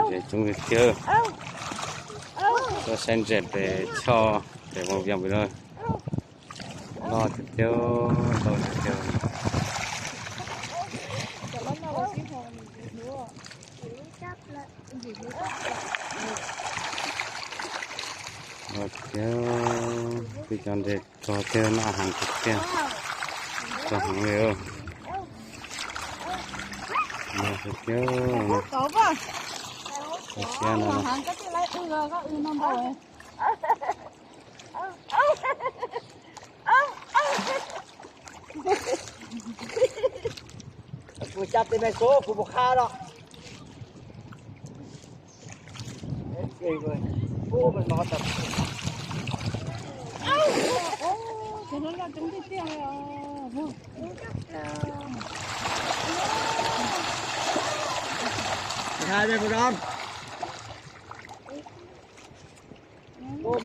Ntses coob tiag tiag. Tuaj saib ntses pem choj pem Vaj Vias pem lawm. Loj tiag tiag, ntau tiag tiag. Loj tiag tiag, peb cov ntses rog tiag, noj heev tiag tiag. Rog heev li. Loj tiag tiag. Siab no. Kuv cab tej me xub kuv mus qha no. Hai mươi phút đó.